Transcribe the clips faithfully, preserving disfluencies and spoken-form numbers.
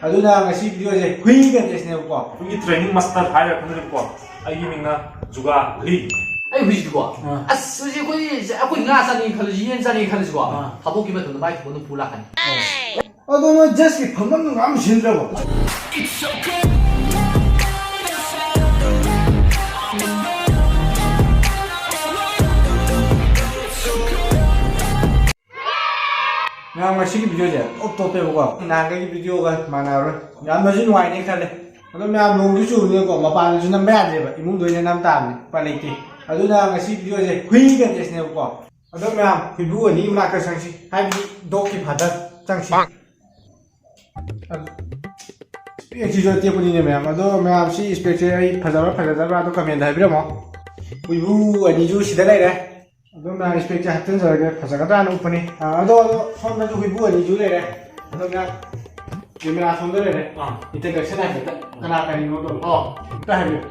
ꯑꯗꯨꯅ ꯉꯁꯤ ꯚꯤꯗꯤꯑꯣꯁꯦ ꯍꯨꯏ ꯀꯟꯇꯦꯁꯅꯦꯕꯀꯣ꯫ ꯑꯩꯈꯣꯏꯒꯤ training master ꯍꯥꯏꯔ ꯈꯪꯅꯔꯤꯕꯀꯣ꯫ ꯑꯩꯒꯤ ꯃꯤꯡꯅ ꯖꯨꯒꯥꯂꯤ꯫ ꯑꯩ ꯍꯨꯏꯁꯤꯗꯤꯀꯣ, ꯑꯥ꯫ ꯑꯁ, ꯍꯧꯖꯤꯛ ꯑꯩꯈꯣꯏ, ꯑꯩꯈꯣꯏ ꯉꯥ ꯆꯥꯅꯤꯡꯉꯦ ꯈꯜꯂꯁꯤ, ꯌꯦꯟ ꯆꯥꯅꯤꯡꯉꯦ ꯈꯜꯂꯁꯤꯀꯣ, ꯑꯥ꯫ ꯊꯥꯗꯣꯛꯈꯤꯕ ꯃꯇꯝꯗ ꯃꯥꯏ ꯊꯣꯛꯄ ꯑꯗꯨꯝ ꯄꯨ ꯂꯥꯛꯀꯅꯤ꯫ ꯑꯗꯣ ꯅꯣꯏ ꯖꯁꯀꯤ ꯐꯝꯐꯝꯗꯨ ꯌꯥꯝ ꯁꯤꯟꯗ꯭ꯔꯕꯣ? ꯃꯌꯥꯝ, ꯉꯁꯤꯒꯤ ꯚꯤꯗꯤꯑꯣꯁꯦ top ꯇꯣꯞꯄꯦꯕꯀꯣ, ꯅꯍꯥꯟꯈꯩꯒꯤ ꯚꯤꯗꯤꯑꯣꯒ ꯃꯥꯟꯅꯔꯔꯣꯏ꯫ ꯌꯥꯝꯅꯁꯨ ꯅꯨꯡꯉꯥꯏꯅꯤ ꯈꯜꯂꯦ꯫ ꯑꯗꯣ ꯃꯌꯥꯝ, ꯅꯣꯡꯁꯨ ꯆꯨꯕꯅꯤꯅꯀꯣ, ꯃꯄꯥꯟꯗꯁꯨ ꯅꯝꯕ ꯌꯥꯗꯦꯕ, ꯏꯃꯨꯡꯗ ꯑꯣꯏꯅ ꯅꯝ ꯇꯥꯕꯅꯤ, ꯎꯄꯥꯏ ꯂꯩꯇꯦ꯫ ꯑꯗꯨꯅ ꯉꯁꯤ ꯚꯤꯗꯤꯑꯣꯁꯦ ꯍꯨꯏ ꯀꯟꯇꯦꯁꯅꯦꯕꯀꯣ꯫ ꯑꯗꯣ ꯃꯌꯥꯝ, ꯍꯨꯏꯕꯨ ꯑꯅꯤ ꯃꯅꯥꯛꯇ ꯆꯪꯁꯤ, ꯍꯥꯏꯕꯗꯤ dogꯀꯤ father ꯆꯪꯁꯤ꯫ Specꯁꯤꯁꯨ ꯑꯇꯦꯛꯄꯅꯤꯅꯦ ꯃꯌꯥꯝ꯫ ꯑꯗꯣ ꯃꯌꯥꯝ, ꯁꯤ specꯁꯦ ꯑꯩ ꯐꯖꯕ꯭ꯔꯥ ꯐꯖꯗꯕ꯭ꯔꯥ ꯑꯗꯣ commentꯇ ꯍꯥꯏꯕꯤꯔꯝꯃꯣ꯫ ꯍꯨꯏꯕꯨ ꯑꯅꯤꯁꯨ ꯁꯤꯗ ꯂꯩꯔꯦ꯫ ꯑꯗꯣ ꯃꯌꯥꯝ, specꯁꯦ ꯍꯥꯞꯆꯤꯟꯖꯔꯒꯦ, ꯐꯖꯒꯗ꯭ꯔꯥꯅ ꯎꯞꯄꯅꯤ꯫ ꯑꯥ, ꯑꯗꯣ, ꯑꯗꯣ ꯁꯣꯝꯗꯁꯨ ꯍꯨꯏꯕꯨ ꯑꯅꯤꯁꯨ ꯂꯩꯔꯦ꯫ ꯑꯗꯣ ꯃꯌꯥꯝ, camera ꯁꯣꯝꯗ ꯂꯩꯔꯦ꯫ ꯑꯥ꯫ Introduction ꯍꯥꯏꯐꯦꯠꯇ ꯀꯅꯥ ꯀꯔꯤꯅꯣ ꯇꯧꯔꯣ꯫ ꯑꯣ꯫ ꯑꯝꯇ ꯍꯥꯏꯕꯤꯌꯨ꯫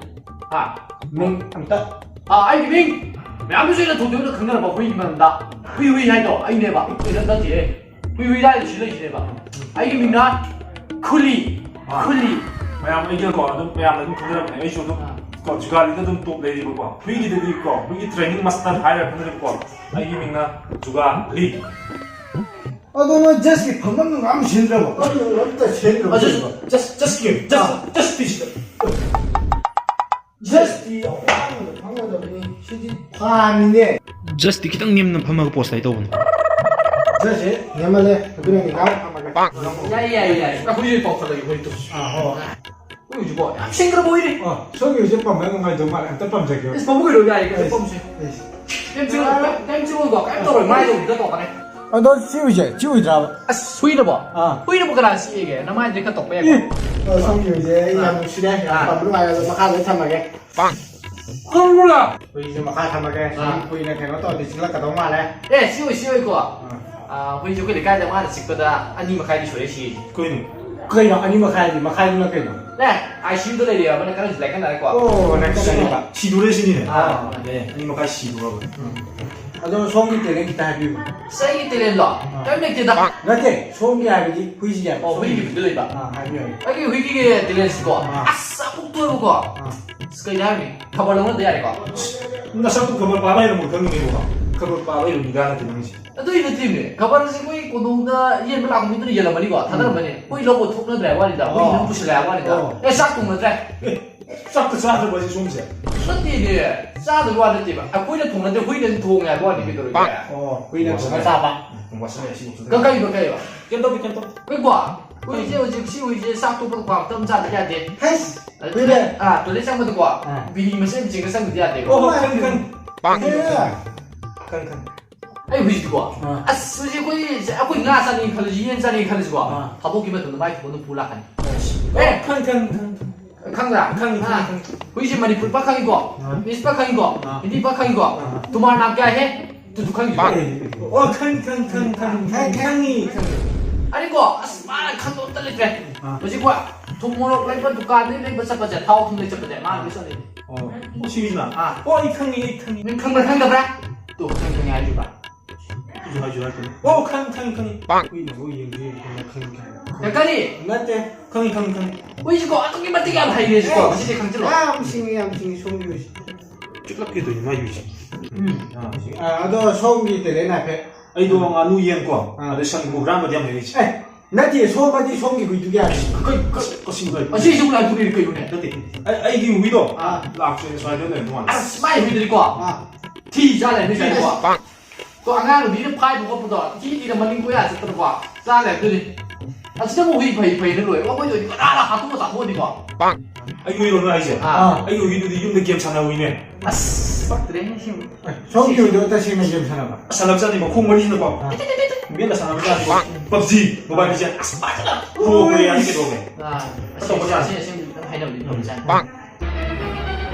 ꯍꯥ? ꯃꯤꯡ ꯑꯝꯇ꯫ ꯑꯥ, ꯑꯩꯒꯤ ꯃꯤꯡ ꯃꯌꯥꯝꯅꯁꯨ ꯑꯩꯅ ꯊꯣꯡꯗꯣꯛꯅ ꯈꯪꯅꯔꯕ ꯍꯨꯏꯒꯤ ꯃꯔꯝꯗ ꯍꯨꯏ ꯍꯨꯏ ꯍꯥꯏꯗꯣ ꯑꯩꯅꯦꯕ꯫ ꯑꯩꯅ ꯅꯠꯇꯦꯍꯦ꯫ ꯍꯨꯏ ꯍꯨꯏ ꯍꯥꯏꯗꯣ ꯁꯤ ꯂꯩꯁꯤꯅꯦꯕ꯫ ꯑꯩꯒꯤ ꯃꯤꯡꯅ ꯈꯨꯂꯤ꯫ ꯑꯥ꯫ ꯈꯨꯂꯤ꯫ ꯃꯌꯥꯝ ꯑꯩꯒꯀꯣ ꯑꯗꯨꯝ ꯃꯌꯥꯝꯅ ꯑꯗꯨꯝ ꯈꯪꯅꯔꯝꯕꯅꯦ꯫ ꯑꯩꯁꯨ ꯑꯗꯨꯝ ꯑꯥ꯫ ꯀꯣ ꯖꯨꯒꯥꯂꯤꯗ ꯑꯗꯨꯝ top ꯂꯩꯔꯤꯕꯀꯣ꯫ ꯍꯨꯏꯒꯤꯗꯗꯤ ꯀꯣ ꯍꯨꯏꯒꯤ training master ꯍꯥꯏꯔ ꯈꯪꯅꯔꯤꯕꯀꯣ꯫ ꯑꯩꯒꯤ ꯃꯤꯡꯅ ꯖꯨꯒꯥꯂꯤ꯫ ꯑꯗꯣ ꯅꯣꯏ ꯖꯁꯀꯤ ꯐꯝꯐꯝꯗꯨ ꯌꯥꯝ ꯁꯤꯟꯗ꯭ꯔꯕꯣ? ꯑꯗꯨ ꯑꯝꯇ ꯁꯤꯟꯗ꯭ꯔꯕꯣ? ꯑꯗꯨ ꯖꯁ, ꯖꯁꯀꯤ, ꯖꯁ, ꯑꯥ꯫ ꯖꯁꯇꯤ ꯁꯤꯗ꯫ ꯖꯁꯇꯤ ꯑꯋꯥꯡꯕꯗ ꯐꯝꯒꯗꯕꯅꯤ꯫ ꯁꯤꯗꯤ ꯐꯥꯟꯅꯤꯅꯦ꯫ ꯖꯁꯇꯤ ꯈꯤꯇꯪ ꯅꯦꯝꯅ ꯐꯝꯃꯒ pose ꯇꯧꯕꯅꯦ꯫ ꯖꯁꯁꯦ ꯅꯦꯝꯃꯜꯂꯦ꯫ ꯑꯗꯨꯅ ꯅꯤꯡꯈꯥ ꯐꯝꯃꯒꯦ꯫ ꯌꯥꯏ, ꯌꯥꯏ, ꯌꯥꯏ꯫ ꯑꯩꯈꯣꯏꯁꯨ ꯇꯧꯈꯠꯂꯒꯦ, ꯑꯩꯈꯣꯏ ꯇꯧꯁꯤ꯫ ꯑꯥ, ꯍꯣꯏ꯫ ꯑꯩꯈꯣꯏ ꯍꯧꯖꯤꯛꯀꯣ ꯌꯥꯝ ꯁꯤꯡꯈ꯭ꯔꯕ ꯑꯣꯏꯔꯦ꯫ ꯑꯥ, ꯁꯣꯝꯒꯤ ꯍꯧꯖꯤꯛ ꯄꯝꯕ ꯅꯨꯡꯉꯥꯏꯗꯧ ꯃꯥꯜꯂꯦ꯫ ꯑꯝꯇ ꯄꯝꯖꯒꯦ꯫ ꯑꯁ, ꯄꯝꯃꯨ ꯀꯩꯅꯣ, ꯌꯥꯏꯌꯦ, ꯀꯩꯁꯨ ꯄꯝꯁꯦ꯫ ꯑꯩꯁ꯫ ꯀꯩꯝ ꯆꯤꯛꯑꯣꯏ, ꯀꯩꯝ, ꯀꯩꯝ ꯆꯤꯛꯑꯣꯏꯀꯣ, ꯀꯩꯝ ꯇꯧꯔꯣꯏ, ꯃꯥꯏꯗ ꯍꯧꯖꯤꯛꯇ ꯇꯧꯔꯛꯀꯅꯤ꯫ ꯑꯗꯣ ꯁꯤ ꯍꯨꯏꯁꯦ, ꯁꯤ ꯍꯨꯏꯗ꯭ꯔꯥꯕ? ꯑꯁ, ꯍꯨꯏꯅꯕꯣ? ꯑꯥ꯫ ꯍꯨꯏꯅꯕꯨ ꯀꯅꯥ ꯆꯤꯛꯑꯦꯒꯦ? ꯅꯃꯥꯏꯗꯨꯗꯤ ꯈꯔ ꯇꯧꯕ ꯌꯥꯏꯀꯣ꯫ ꯑꯦ, ꯑꯣ, ꯁꯣꯝꯒꯤ ꯍꯨꯏꯁꯦ ꯑꯩ ꯌꯥꯝ ꯅꯨꯡꯁꯤꯔꯦ, ꯌꯥꯝ ꯑꯥ꯫ ꯄꯝꯕ ꯅꯨꯡꯉꯥꯏꯔꯦ, ꯑꯗꯣ ꯃꯈꯥꯗ ꯊꯝꯃꯒꯦ꯫ ꯈꯪꯕ꯭ꯔꯥ? ꯍꯨꯏꯁꯦ ꯃꯈꯥ ꯊꯝꯃꯒꯦ, ꯁꯤ ꯑꯥ꯫ ꯀꯨꯏꯅ ꯀꯩꯅꯣ ꯇꯧꯔꯗꯤ ꯆꯤꯛꯂꯛꯀꯗꯧ ꯃꯥꯜꯂꯦ꯫ ꯑꯦ, ꯁꯤ ꯍꯨꯏ, ꯁꯤ ꯍꯨꯏꯀꯣ꯫ ꯑꯥ꯫ ꯑꯥ, ꯍꯨꯏꯁꯦ ꯑꯩꯈꯣꯏ ꯂꯩꯀꯥꯏꯗ ꯃꯥꯅ ꯆꯤꯛꯄꯗ ꯑꯅꯤ ꯃꯈꯥꯏꯗꯤ ꯁꯨꯔꯦ ꯁꯤꯔꯤꯁꯦ꯫ ꯀꯨꯏꯅ? ꯀꯩꯅꯣ ꯑꯅꯤ ꯃꯈꯥꯏꯗꯤ? ꯃꯈꯥꯏꯗꯨꯅ ꯀꯩꯅꯣ? ꯑꯦ, ꯑꯥꯏ ꯁꯤ ꯌꯨꯗ ꯂꯩꯔꯤ ꯑꯃꯅ ꯈꯔꯁꯨ ꯂꯥꯏꯀꯠꯅꯔꯦꯀꯣ꯫ ꯑꯣ, ꯂꯥꯏꯀꯠꯅꯔꯦꯕ꯫ ꯁꯤꯗꯣꯔꯦ ꯁꯤꯅꯤꯅꯦ꯫ ꯑꯥ꯫ ꯑꯦ, ꯑꯅꯤ ꯃꯈꯥꯏ ꯁꯤꯗꯣꯔꯕ꯫ ꯑꯗꯣ ꯁꯣꯝꯒꯤ ꯇꯦꯂꯦꯟ ꯈꯤꯇ ꯍꯥꯏꯕꯤꯌꯨ꯫ ꯑꯁ, ꯑꯩꯒꯤ ꯇꯦꯂꯦꯟꯂꯣ? ꯑꯥ꯫ ꯀꯔꯤꯝ ꯂꯩꯇꯦꯗ꯫ ꯅꯠꯇꯦ, ꯁꯣꯝꯒꯤ ꯍꯥꯏꯕꯗꯤ ꯍꯨꯏꯁꯤꯒꯤ ꯍꯥꯏꯕ꯫ ꯑꯣ, ꯍꯨꯏꯒꯤ ꯕꯤꯠꯇ ꯂꯩꯕ꯫ ꯑꯥ, ꯍꯥꯏꯕꯤꯌꯨ, ꯍꯥꯏꯕꯤꯌꯨ꯫ ꯑꯩꯒꯤ ꯍꯨꯏꯒꯤ ꯇꯦꯂꯦꯟꯁꯤꯀꯣ꯫ ꯑꯥ꯫ ꯑꯁ, ꯑꯄꯨꯛꯇꯣꯏꯕꯀꯣ꯫ ꯑꯥ꯫ ꯑꯁ, ꯀꯩꯅꯣ ꯍꯥꯏꯕꯅꯤ? ꯈꯕꯔ ꯂꯧꯅꯗ ꯌꯥꯔꯦꯀꯣ꯫ ꯅꯁꯛꯇꯨ ꯈꯕꯔ ꯄꯥꯕ ꯍꯩꯔꯝꯃꯣꯏ ꯈꯪꯉꯤꯅꯦꯕꯀꯣ꯫ ꯈꯕꯔ ꯄꯥꯕ ꯍꯩꯕ ꯃꯤꯗꯥ ꯅꯠꯇꯦ ꯅꯪꯁꯦ꯫ ꯑꯗꯨꯏ ꯅꯠꯇꯦꯅꯦ꯫ ꯈꯕꯔꯁꯦ ꯑꯩꯈꯣꯏ ꯀꯣꯅꯨꯡꯗ ꯌꯦꯟꯕ ꯂꯥꯛꯄ ꯃꯤꯗꯨꯅ ꯌꯦꯜꯂꯝꯃꯅꯤꯀꯣ꯫ ꯊꯥꯗꯔꯝꯃꯅꯤ꯫ ꯍꯨꯏ ꯂꯧꯕ ꯊꯣꯛꯅꯗ꯭ꯔꯦ ꯍꯥꯏꯕ ꯋꯥꯅꯤꯗ꯫ ꯍꯨꯏ ꯑꯣ꯫ ꯑꯗꯨꯝ ꯄꯨꯁꯤꯜꯂꯦ ꯍꯥꯏꯕ ꯋꯥꯅꯤꯗ꯫ ꯑꯣ꯫ ꯑꯦ, ꯆꯥꯛ ꯊꯣꯡꯅꯗ꯭ꯔꯦ꯫ ꯑꯦ, ꯆꯥꯛꯇ ꯆꯥꯗ꯭ꯔꯕ ꯍꯥꯏꯁꯦ ꯁꯣꯝꯁꯦ? ꯅꯠꯇꯦꯅꯦ꯫ ꯆꯥꯗꯕ ꯋꯥ ꯅꯠꯇꯦꯕ꯫ ꯑꯩꯈꯣꯏꯅ ꯊꯣꯡꯅꯗꯦ, ꯍꯨꯏꯅ ꯑꯗꯨꯝ ꯊꯣꯡꯉꯦ ꯍꯥꯏꯕ ꯋꯥꯅꯤ, ꯀꯩꯗꯧꯔꯒꯦ? ꯑꯣ, ꯍꯨꯏꯅ ꯊꯣꯡꯉ ꯆꯥꯕ꯫ ꯎꯝ, ꯋꯥꯁꯔꯨꯝ ꯌꯥꯁꯤ ꯃꯨꯛꯇ꯫ ꯀ-, ꯀꯩꯕ, ꯀꯩꯕ? ꯀꯩꯝ ꯇꯧꯗꯦ, ꯀꯩꯝ ꯇꯧꯗꯦ꯫ ꯍꯨꯏꯀꯣ, ꯍꯨꯏꯁꯦ ꯍꯧꯖꯤꯛ ꯁꯤ ꯍꯨꯏꯁꯦ ꯆꯥꯛ ꯇꯣꯛꯄꯗ ꯀ꯭ꯋꯥ ꯑꯝꯇ ꯆꯥꯗ ꯌꯥꯗꯦ꯫ ꯍꯩꯁ! ꯑꯗꯨ ꯍꯨꯏꯅꯦ? ꯑꯥ, ꯇꯣꯏꯂꯦꯠ ꯆꯪꯕꯗꯀꯣ, ꯑꯥ꯫ ꯕꯤꯔꯤ ꯃꯆꯦꯠ ꯃꯆꯦꯠꯒ ꯆꯪꯗ ꯌꯥꯗꯦꯕ꯫ ꯑꯣ, ꯈꯪ, ꯈꯪ꯫ ꯄꯥꯡꯊꯣꯛꯑꯦ꯫ ꯈꯪ, ꯈꯪ꯫ ꯑꯩ ꯍꯨꯏꯁꯤꯀꯣ, ꯑꯥ꯫ ꯑꯁ, ꯍꯧꯖꯤꯛ ꯑꯩꯈꯣꯏ, ꯑꯩꯈꯣꯏ ꯉꯥ ꯆꯥꯅꯤꯡꯉꯦ ꯈꯜꯂꯁꯤ, ꯌꯦꯟ ꯆꯥꯅꯤꯡꯉꯦ ꯈꯜꯂꯁꯤꯀꯣ, ꯑꯥ꯫ ꯊꯥꯗꯣꯛꯈꯤꯕ ꯃꯇꯝꯗ ꯃꯥꯏ ꯊꯣꯡꯗ ꯄꯨ ꯂꯥꯛꯀꯅꯤ꯫ ꯑꯦ, ꯈꯪ, ꯈꯪ, ꯈꯪ, ꯈꯪ꯫ ꯈꯪꯕ꯭ꯔꯥ? ꯈꯪꯉꯤ, ꯑꯥ꯫ ꯈꯪꯉꯤ, ꯈꯪꯉꯤ꯫ ꯍꯨꯏꯁꯦ ꯃꯅꯤꯄꯨꯔꯤ ꯄꯥꯛ ꯈꯪꯉꯤꯀꯣ, ꯑꯥ꯫ ꯏꯪꯂꯤꯁ ꯄꯥꯛ ꯈꯪꯉꯤꯀꯣ, ꯑꯥ꯫ ꯍꯤꯟꯗꯤ ꯄꯥꯛ ꯈꯪꯉꯤꯀꯣ, ꯑꯥ꯫ ꯇꯨꯃꯥꯔ ꯅꯥꯝ ꯀꯌꯥ ꯍꯦ? ꯇꯨꯁꯨ ꯈꯪꯉꯤꯀꯣ꯫ ꯑꯣ, ꯈꯪ, ꯈꯪ, ꯈꯪ, ꯈꯪ, ꯈꯪ, ꯈꯪꯉꯤ, ꯈꯪꯉꯤ꯫ ꯑꯗꯨꯀꯣ, ꯑꯁ, ꯃꯥꯅ ꯈꯪꯗꯕ ꯑꯝꯇ ꯂꯩꯇ꯭ꯔꯦ꯫ ꯑꯥ꯫ ꯍꯧꯖꯤꯛꯀꯣ, ꯊꯨꯝ ꯃꯣꯔꯣꯛ ꯂꯩꯕ ꯗꯨꯀꯥꯟꯗꯒꯤ ꯂꯩꯕ ꯆꯠꯄꯁꯦ, ꯊꯥꯎ ꯊꯨꯝ ꯂꯩ ꯆꯠꯄꯁꯦ, ꯃꯥꯅ ꯂꯣꯏ ꯆꯠꯂꯤ꯫ ꯑꯣ, ꯁꯤꯒꯤꯁꯤꯅ? ꯑꯥ꯫ ꯑꯣ, ꯑꯩ ꯈꯪꯉꯤ, ꯑꯩ ꯈꯪꯉꯤ꯫ ꯅꯪ ꯈꯪꯕ꯭ꯔꯥ ꯈꯪꯗꯕ꯭ꯔꯥ? ꯇꯨ, ꯈꯪ ꯈꯪꯉꯦ ꯍꯥꯏꯔꯤꯕ꯫ ꯑꯩꯁꯨ ꯍꯥꯏꯁꯨ ꯍꯥꯏꯔꯛꯀꯅꯤ꯫ ꯑꯣ, ꯈꯪ, ꯈꯪ, ꯈꯪ꯫ ꯍꯨꯏꯅ ꯍꯨꯏ ꯌꯦꯡꯕꯤꯔꯗꯤ ꯈꯪ, ꯈꯪ, ꯈꯪ꯫ ꯅꯪ ꯀꯔꯤ? ꯅꯠꯇꯦ꯫ ꯈꯪ, ꯈꯪ, ꯈꯪ꯫ ꯍꯨꯏꯁꯤꯀꯣ, ꯑꯗꯨꯛꯀꯤ ꯃꯇꯤꯛ ꯌꯥꯝ ꯍꯩꯔꯦꯁꯤꯀꯣ, ꯑꯦ, ꯃꯁꯤꯗꯤ ꯈꯪꯖꯤꯜꯂꯣ꯫ ꯌꯥꯝ ꯁꯤꯡꯉꯤ, ꯌꯥꯝ ꯁꯤꯡꯉꯤ, ꯁꯣꯝꯒꯤ ꯍꯨꯏꯁꯤ꯫ ꯆꯤꯛꯂꯛꯀꯦ ꯇꯧꯏꯅꯦ ꯃꯥꯏ ꯍꯨꯏꯁꯦ꯫ ꯎꯝ꯫ ꯑꯥ, ꯁꯤ꯫ ꯑꯥ, ꯑꯗꯣ ꯁꯣꯝꯒꯤ ꯇꯦꯂꯦꯟ ꯍꯥꯏꯐꯦꯠ꯫ ꯑꯩꯗꯣ ꯉꯥꯅꯨ ꯌꯦꯟꯀꯣ, ꯑꯥ꯫ ꯑꯗꯩ ꯁꯟ ꯍꯨꯔꯥꯟꯕꯗꯤ ꯌꯥꯝ ꯍꯩꯔꯦ꯫ ꯑꯦ, ꯅꯠꯇꯦ, ꯁꯣꯝ ꯍꯥꯏꯗꯤ ꯁꯣꯝꯒꯤ ꯍꯨꯏꯗꯨꯒꯤ ꯍꯥꯏꯕ꯫ ꯀꯩ, ꯀ-, ꯀꯛꯆꯤꯡ ꯀꯩ? ꯑꯁꯤꯁꯨ ꯂꯥꯟꯊꯣꯛꯏ ꯀꯩꯅꯣꯅꯦ? ꯅꯠꯇꯦ, ꯑꯩ, ꯑꯩꯒꯤ ꯍꯨꯏꯗꯣ ꯑꯥ꯫ ꯂꯥꯛꯇ꯭ꯔꯦ, ꯁ꯭ꯋꯥꯏꯗ ꯂꯩꯔꯝꯗꯧ ꯃꯥꯜꯂꯦ꯫ ꯑꯁ, ꯃꯥꯏ ꯍꯨꯏꯗꯨꯗꯤꯀꯣ꯫ ꯑꯥ꯫ ꯊꯤ ꯆꯥ ꯂꯩꯔꯝꯗꯣꯏ ꯖꯥꯠꯅꯤꯀꯣ꯫ ꯇꯣ ꯑꯉꯥꯡ ꯅꯨꯄꯤꯅ ꯐꯥꯏꯕ ꯈꯣꯠꯄꯗꯣ, ꯊꯤ ꯊꯤꯅ ꯃꯅꯤꯡ ꯀꯣꯏꯌꯥ ꯆꯠꯇꯅꯀꯣ, ꯆꯥ ꯂꯩꯔꯝꯗꯣꯏꯅꯤ꯫ ꯑꯁꯤꯗꯕꯨ ꯍꯨꯏ ꯐꯩ ꯐꯩꯅ ꯂꯣꯏ꯫ ꯑꯩꯈꯣꯏꯗ ꯑꯣꯏꯗꯤ ꯀꯅꯥꯅ ꯍꯥꯠꯇꯣꯛꯑ ꯆꯥꯊꯣꯛꯑꯅꯤꯀꯣ꯫ ꯑꯩ ꯍꯨꯏꯔꯣ ꯅꯪ ꯍꯥꯏꯁꯦ? ꯑꯥ꯫ ꯑꯩ ꯍꯨꯏꯗꯨꯗꯤ ꯌꯨꯝꯗ ꯒꯦꯝ ꯁꯥꯟꯅꯕ ꯍꯨꯏꯅꯦ꯫ ꯑꯁ, ꯄꯛꯇ꯭ꯔꯦꯍꯦ ꯁꯤꯃ꯫ ꯁꯣꯝꯒꯤ ꯍꯨꯏꯗꯣ ꯇꯁꯦꯡꯅ ꯒꯦꯝ ꯁꯥꯟꯅꯕ? ꯁꯥꯟꯅꯕ ꯆꯥꯠꯅꯤ, ꯃꯈꯣꯡ ꯃꯔꯤꯁꯤꯅꯀꯣ꯫ ꯑꯥ꯫ ꯃꯦꯠꯂ ꯁꯥꯟꯅꯕ ꯆꯥꯠꯅꯤ꯫ ꯄꯞꯖꯤ, ꯃꯣꯕꯥꯏꯜ ꯂꯤꯖꯦꯟ꯫ ꯑꯁ, ꯃꯥꯁꯤꯅ ꯍꯣ, ꯍꯣ, ꯌꯥꯅꯤ ꯀꯩꯗꯧꯔꯒꯦ? ꯑꯥ, ꯑꯇꯣꯞꯄ ꯑꯁꯤ, ꯆꯥꯁꯤ꯫ ꯑꯁꯤ, ꯑꯁꯤ ꯑꯝꯇꯪ ꯍꯥꯏꯅꯕꯗꯤ ꯐꯕ ꯖꯥꯠꯅꯤ꯫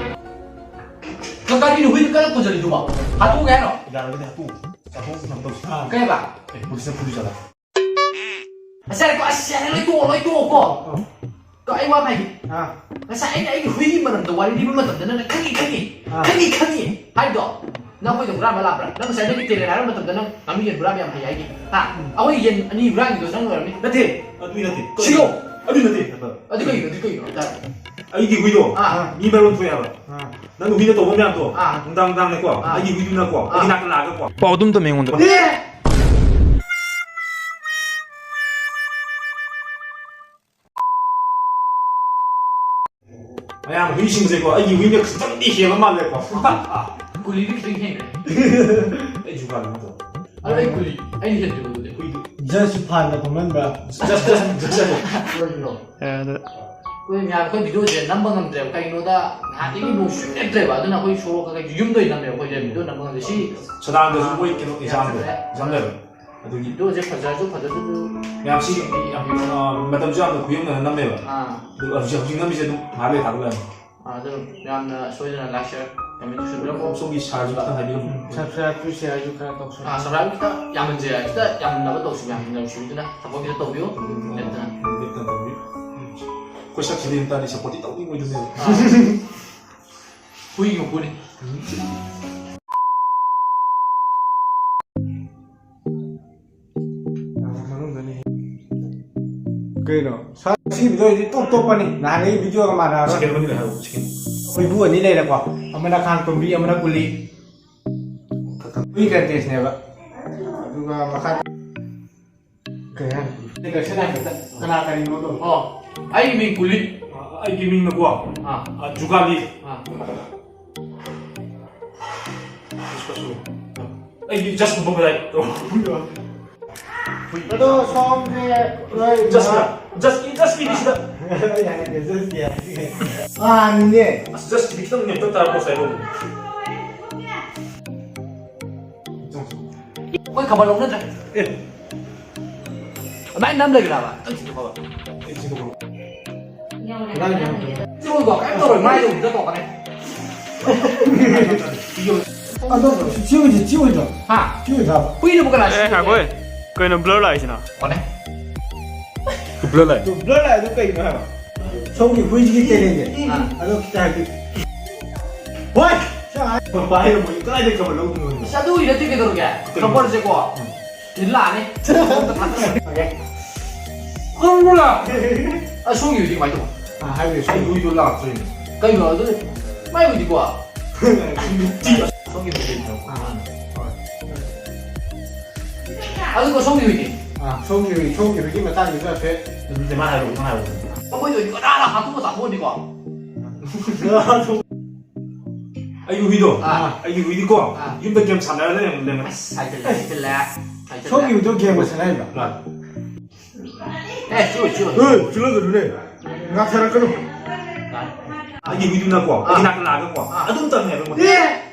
ꯀ-, ꯀꯔꯤꯅꯣ ꯍꯨꯏꯗ ꯀꯟꯅ ꯄꯨꯁꯜꯂꯤꯗꯨꯕꯣ? ꯍꯥꯠꯇꯣꯛꯑꯒꯦ ꯍꯥꯏꯔꯣ? ꯌꯥꯔꯒꯗꯤ ꯍꯥꯠꯇꯣꯛꯎ꯫ ꯆꯥꯊꯣꯛ ꯄꯨꯁꯟꯕ ꯇꯧꯁꯤ꯫ ꯑꯥ꯫ ꯀꯩ ꯍꯥꯏꯕ? ꯑꯦ, ꯄꯨꯂꯤꯁꯅ ꯐꯨꯗꯣꯏ ꯖꯥꯠꯂꯥ? ꯉꯁꯥꯏ ꯀꯣ, ꯑꯁ, ꯌꯥꯔꯦ, ꯂꯣꯏ ꯇꯣꯛꯑꯣ, ꯂꯣꯏ ꯇꯣꯛꯑꯣꯀꯣ꯫ ꯑꯣ꯫ ꯀꯣ, ꯑꯩ ꯋꯥ ꯑꯃ ꯍꯥꯏꯒꯦ꯫ ꯑꯥ꯫ ꯉꯁꯥꯏ ꯑꯩꯅ ꯑꯩꯒꯤ ꯍꯨꯏꯒꯤ ꯃꯔꯝꯗ ꯋꯥꯔꯤ ꯂꯤꯕ ꯃꯇꯝꯗ ꯅꯪꯅ "ꯈꯪꯉꯤ, ꯈꯪꯉꯤ, ꯑꯥ꯫ ꯈꯪꯉꯤ, ꯈꯪꯉꯤ" ꯍꯥꯏꯗꯣ, ꯅꯪ ꯍꯨꯏꯗꯣ ꯍꯨꯔꯥꯟꯕ ꯂꯥꯛꯄ꯭ꯔꯥ? ꯅꯪ ꯉꯁꯥꯏ ꯅꯪꯒꯤ ꯇꯦꯂꯦꯟ ꯍꯥꯏꯔꯛꯄ ꯃꯇꯝꯗ ꯅꯪ ꯉꯥꯃꯤ ꯌꯦꯟ ꯍꯨꯔꯥꯟꯕ ꯌꯥꯝ ꯍꯩ ꯍꯥꯏꯒꯤ꯫ ꯍꯥ? ꯎꯝ꯫ ꯑꯩꯈꯣꯏ ꯌꯦꯟ ꯑꯅꯤ ꯍꯨꯔꯥꯟꯈꯤꯗꯣ ꯅꯪ ꯑꯣꯏꯔꯝꯅꯤ꯫ ꯅꯠꯇꯦ꯫ ꯑꯗꯨꯏ ꯅꯠꯇꯦ꯫ ꯁꯤꯔꯣ? ꯑꯗꯨꯏ ꯅꯠꯇꯦ꯫ ꯑꯗꯨ ꯀꯩꯒꯤꯅꯣ? ꯑꯗꯨ ꯀꯩꯒꯤꯅꯣ? ꯑꯝꯇ ꯍꯥꯏꯔꯛꯑꯣ꯫ ꯑꯩꯒꯤ ꯍꯨꯏꯗꯣ ꯑꯥ꯫ ꯃꯤ ꯃꯔꯣꯟ ꯊꯣꯛꯑꯦ ꯍꯥꯏꯕ꯫ ꯑꯥ꯫ ꯅꯪ ꯍꯨꯏꯅ ꯇꯧꯕ ꯃꯌꯥꯝꯗꯣ ꯑꯥ꯫ ꯅꯨꯡꯗꯥꯡ ꯅꯨꯡꯗꯥꯡꯅꯦꯀꯣ, ꯑꯥ꯫ ꯑꯩꯒꯤ ꯍꯨꯏꯗꯨꯅꯀꯣ, ꯑꯥ꯫ ꯑꯩꯒꯤ ꯅꯥꯛꯇ ꯂꯥꯛꯑꯒꯀꯣ꯫ ꯄꯥꯎ ꯑꯗꯨꯝ ꯇꯝꯃꯦ ꯑꯩꯉꯣꯟꯗ꯫ ꯑꯦ! ꯃꯌꯥꯝ ꯍꯨꯏꯁꯤꯡꯁꯦꯀꯣ, ꯑꯩꯒꯤ ꯍꯨꯏꯅ ꯈꯤꯇꯪꯗꯤ ꯍꯦꯟꯕ ꯃꯥꯜꯂꯦꯀꯣ꯫ ꯀꯨꯂꯤꯗꯤ ꯈꯤꯇꯪ ꯍꯦꯟꯈ꯭ꯔꯦ꯫ ꯑꯩ ꯖꯨꯒꯥꯂꯤ ꯅꯠꯇ꯭ꯔꯣ? ꯑꯗꯣ ꯑꯩ ꯀꯨꯂꯤ, ꯑꯩꯅ ꯍꯦꯟꯗ꯭ꯔꯤꯕ ꯑꯗꯨꯗꯤ꯫ ꯍꯨꯏꯗꯤ꯫ ꯖꯁ ꯐꯥꯟꯗ ꯐꯝꯍꯟꯕ꯫ Just, just, just. ꯀꯔꯤꯅꯣ? ꯑꯦ, ꯑꯗꯨ ꯑꯩꯈꯣꯏ ꯃꯌꯥꯝ, ꯑꯩꯈꯣꯏ ꯚꯤꯗꯤꯑꯣꯁꯦ ꯅꯝꯕ ꯉꯝꯗ꯭ꯔꯦꯕ꯫ ꯀꯩꯒꯤꯅꯣꯗ ꯅꯍꯥꯟꯗꯒꯤ ꯅꯣꯡ ꯁꯨꯡꯂꯦꯞ ꯂꯦꯞꯇ꯭ꯔꯦꯕ꯫ ꯑꯗꯨꯅ ꯑꯩꯈꯣꯏ ꯁꯣꯔꯣꯛ ꯀꯩꯀꯩ ꯌꯨꯝꯗ ꯑꯣꯏꯅ ꯅꯝꯃꯦꯕ ꯑꯩꯈꯣꯏꯁꯦ ꯚꯤꯗꯤꯑꯣ ꯅꯝꯕ ꯉꯝꯗ꯭ꯔꯦ꯫ ꯁꯤ ꯁꯗꯥꯅꯟꯗꯁꯨ ꯃꯣꯏ ꯀꯩꯅꯣ ꯑꯦꯛꯖꯥꯝꯗꯣ, ꯌꯥꯝ ꯑꯦꯛꯖꯥꯝ ꯂꯩꯕ꯫ ꯑꯗꯨꯒꯤ ꯚꯤꯗꯤꯑꯣꯁꯦ ꯐꯖꯔꯁꯨ ꯐꯖꯗ꯭ꯔꯁꯨ ꯃꯌꯥꯝ ꯁꯤ ꯌꯥꯝ, ꯑ, ꯃꯇꯝꯁꯨ ꯌꯥꯝꯅ ꯈꯨꯌꯧꯅꯅ ꯅꯝꯃꯦꯕ꯫ ꯑꯥ꯫ ꯑꯗꯨ ꯍꯧꯖꯤꯛ, ꯍꯧꯖꯤꯛ ꯅꯝꯃꯤꯁꯦ ꯑꯗꯨꯝ ꯉꯥꯏꯍꯥꯛ ꯂꯩ ꯊꯥꯒꯠꯂꯛꯑꯅꯤ꯫ ꯑꯥ, ꯑꯗꯨ ꯌꯥꯝꯅ ꯁꯣꯏꯗꯅ like, share, comment ꯇꯧꯁꯟꯕꯤꯔꯝꯃꯣ꯫ ꯁꯣꯝꯒꯤ ꯁꯥꯔꯁꯨ ꯈꯤꯇꯪ ꯍꯥꯏꯕꯤꯔꯝꯃꯣ꯫ ꯎꯝ, subscribe ꯁꯨ, share ꯁꯨ ꯈꯔ ꯇꯧꯁꯜꯂꯣ꯫ ꯑꯥ, subscribe ꯈꯤꯇ ꯌꯥꯝꯍꯟꯁꯦ, ꯈꯤꯇ ꯌꯥꯝꯅꯕ ꯇꯧꯁꯤ, ꯃꯌꯥꯝ ꯅꯨꯡꯁꯤꯕꯤꯗꯨꯅ support ꯈꯤꯇ ꯇꯧꯕꯤꯌꯨ꯫ ꯎꯝ, ꯂꯦꯞꯇꯅ꯫ ꯂꯦꯞꯇꯅ ꯇꯧꯕꯤꯌꯨ꯫ ꯎꯝ꯫ ꯑꯩꯈꯣꯏ ꯁꯛ ꯊꯤꯕ ꯇꯥꯔꯗꯤ support ꯇꯤ ꯇꯧꯅꯤꯡꯉꯣꯏꯗꯣꯏꯅꯦꯕ꯫ ꯑꯥ꯫ ꯍꯨꯏꯒꯤ ꯃꯄꯨꯅꯤ꯫ ꯎꯝ꯫ ꯃꯅꯨꯡꯗꯅꯤ꯫ ꯀꯩꯅꯣ? ꯁꯥ-, ꯁꯤ ꯚꯤꯗꯤꯑꯣꯁꯤ ꯇꯣꯞ ꯇꯣꯞꯄꯅꯤ꯫ ꯅꯍꯥꯟꯒꯩ ꯚꯤꯗꯤꯑꯣꯒ ꯃꯥꯟꯅꯔꯣꯏ꯫ ꯁꯦꯀꯦꯟ ꯑꯃꯅꯤ ꯂꯩ ꯍꯥꯏꯔꯣ, ꯁꯦꯀꯦꯟ꯫ ꯑꯩꯈꯣꯏꯕꯨ ꯑꯅꯤ ꯂꯩꯔꯦꯀꯣ꯫ ꯑꯃꯅ ꯈꯥꯡ ꯇꯣꯝꯕꯤ, ꯑꯃꯅ ꯀꯨꯂꯤ꯫ ꯀꯨꯂꯤ contest ꯅꯦꯕ꯫ ꯑꯗꯨꯒ ꯃꯈꯥ ꯀꯩ ꯍꯥꯏꯅꯣ? Introduction ꯍꯥꯏꯐꯦꯠꯇ꯫ ꯀꯅꯥ ꯀꯔꯤꯅꯣꯗꯣ? ꯑꯣ, ꯑꯩꯒꯤ ꯃꯤꯡ ꯀꯨꯂꯤ꯫ ꯑꯩꯒꯤ ꯃꯤꯡꯅꯀꯣ, ꯑꯥ꯫ ꯑ, ꯖꯨꯒꯥꯂꯤ꯫ ꯑꯥ꯫ ꯑꯩꯗꯤ ꯖꯁꯀꯨꯝꯕ ꯀꯗꯥꯏ ꯇꯧ-, ꯑꯗꯣ ꯁꯣꯝꯁꯦ ꯂꯣꯏ ꯖꯁꯀ-, ꯖꯁꯀꯤ, ꯖꯁꯀꯤꯗꯤ ꯁꯤꯗ꯫ ꯌꯥꯔꯦ, ꯖꯁꯀꯤ ꯍꯥꯏꯔꯗꯤ꯫ ꯑꯥ, ꯅꯤꯅꯦ꯫ ꯑꯁ, ꯖꯁꯀꯤꯗꯤ ꯈꯤꯇꯪ ꯅꯦꯝꯇꯛ ꯇꯥꯔꯛꯄ ꯉꯁꯥꯏꯗꯣ꯫ ꯑꯩꯈꯣꯏ ꯈꯕꯔ ꯂꯧꯅꯗ꯭ꯔꯦ꯫ ꯑꯦ꯫ ꯑꯗꯨꯃꯥꯏꯅ ꯅꯝ ꯂꯩꯒ꯭ꯔꯕ? ꯅꯪ ꯁꯤꯗꯤ ꯈꯕꯔ꯫ ꯑꯩ ꯁꯤꯗꯤ ꯈꯕꯔ꯫ ꯀꯗꯥꯏꯗ ꯅꯝꯗꯣꯏꯅꯣ? ꯆꯤꯡꯉꯨꯀꯣ, ꯀꯩꯝ ꯇꯧꯔꯣꯏ, ꯃꯥꯏꯗꯣ ꯑꯝꯇ ꯇꯧꯔꯛꯀꯅꯤ꯫ ꯑꯗꯣ ꯁꯤ ꯑꯣꯏꯗ꯭ꯔꯣ? ꯁꯤ ꯑꯣꯏꯗ꯭ꯔꯣ? ꯍꯥ? ꯁꯤ ꯑꯣꯏꯗ꯭ꯔꯕ? ꯍꯨꯏꯗꯨꯕꯨ ꯀꯅꯥ ꯁꯤ-, ꯑꯦ, ꯉꯥꯏꯈꯣ꯫ ꯀꯩꯅꯣ blur ꯂꯥꯛꯏꯁꯤꯅ? ꯐꯣꯟꯅꯦ꯫ Blur light. ꯕ꯭ꯂꯔ ꯂꯥꯏꯠ ꯑꯗꯨ ꯀꯩꯅꯣ ꯍꯥꯏꯕ? ꯁꯣꯝꯒꯤ ꯍꯨꯏꯁꯤꯒꯤ ꯇꯦꯂꯦꯟꯁꯦ꯫ ꯑꯥ꯫ ꯑꯗꯣ ꯈꯤꯇꯪ ꯍꯥꯏꯕꯤꯌꯨ꯫ ꯍꯣꯏ! ꯁꯤ ꯍꯥꯏ-, ꯄꯥꯏꯔꯝꯃꯣꯏ꯫ ꯀꯗꯥꯏꯗꯩ ꯈꯪꯕ ꯂꯧꯗꯣꯏꯅꯣ? ꯑꯁ, ꯑꯗꯨꯒꯤ ꯅꯠꯇꯦ ꯀꯩꯗꯧꯔꯒꯦ? ꯀꯩꯅꯣ? ꯈꯕꯔꯁꯦꯀꯣ꯫ ꯎꯝ꯫ ꯊꯤꯜ ꯂꯥꯛꯑꯅꯤ꯫ ꯈꯪꯕ꯭ꯔꯥ? ꯑꯁ, ꯁꯣꯝꯒꯤ ꯍꯨꯏꯗꯤ ꯀꯃꯥꯏꯅ ꯇꯧꯕ? ꯑꯥ, ꯍꯥꯏꯕꯤꯌꯨ, ꯑꯩ ꯁꯣꯝꯒꯤ ꯍꯨꯏꯗꯣ ꯂꯥꯛꯇ꯭ꯔꯤꯅꯦ꯫ ꯀꯩꯅꯣ ꯑꯗꯨ? ꯃꯥꯏ ꯍꯨꯏꯗꯤꯀꯣ꯫ ꯁꯣꯝꯒꯤ ꯍꯨꯏꯗꯤ꯫ ꯑꯥ, ꯍꯣꯏ꯫ ꯑꯗꯨꯒ ꯁꯣꯝꯒꯤ ꯍꯨꯏꯗꯤ? ꯑꯥ, ꯁꯣꯝꯒꯤ ꯍꯨꯏ, ꯁꯣꯝꯒꯤ ꯍꯨꯏꯒꯤ ꯃꯇꯥꯡꯗꯁꯨ ꯍꯥꯏꯐꯦꯠ꯫ ꯑꯗꯨꯗꯤ ꯃꯥ ꯍꯥꯏꯔꯛꯑꯣ, ꯅꯪ ꯍꯥꯏꯔꯛꯑꯣ꯫ ꯑꯩꯈꯣꯏꯗꯤ ꯍꯨꯏꯗꯤ ꯀꯅꯥꯅ ꯍꯥꯠꯇꯣꯛꯑ ꯆꯥꯊꯣꯛꯑꯅꯤꯀꯣ? ꯑꯩꯒꯤ ꯍꯨꯏꯗꯣ, ꯑꯥ꯫ ꯑꯩꯒꯤ ꯍꯨꯏꯗꯤꯀꯣ, ꯑꯥ꯫ ꯌꯨꯝꯗ ꯒꯦꯝ ꯁꯥꯟꯅꯔ ꯂꯩꯔꯝ-, ꯂꯩꯔꯝꯃꯦ꯫ ꯑꯁ, ꯍꯥꯏꯖꯤꯜꯂꯦ, ꯍꯥꯏꯖꯤꯜꯂꯦ, ꯍꯥꯏꯖꯤꯜꯂꯦ꯫ ꯁꯣꯝꯒꯤ ꯍꯨꯏꯗꯣ ꯒꯦꯝꯒ ꯁꯥꯟꯅꯔꯤꯕ? ꯃꯥꯅꯦ꯫ ꯑꯦ, ꯆꯨ, ꯆꯨ꯫ ꯑꯦ, ꯆꯨꯜꯂꯒꯅꯨꯅꯦ꯫ ꯉꯥꯛꯊꯔꯛꯀꯅꯨ꯫ ꯑꯩꯒꯤ ꯍꯨꯏꯗꯨꯅꯀꯣ, ꯑꯩꯒꯤ ꯑꯥ꯫ ꯅꯥꯛꯇ ꯂꯥꯛꯑꯒꯀꯣ, ꯑꯥ꯫ ꯑꯗꯨꯝ ꯇꯝꯃꯦꯕ ꯑꯩꯉꯣꯟꯗ꯫ ꯑꯦ!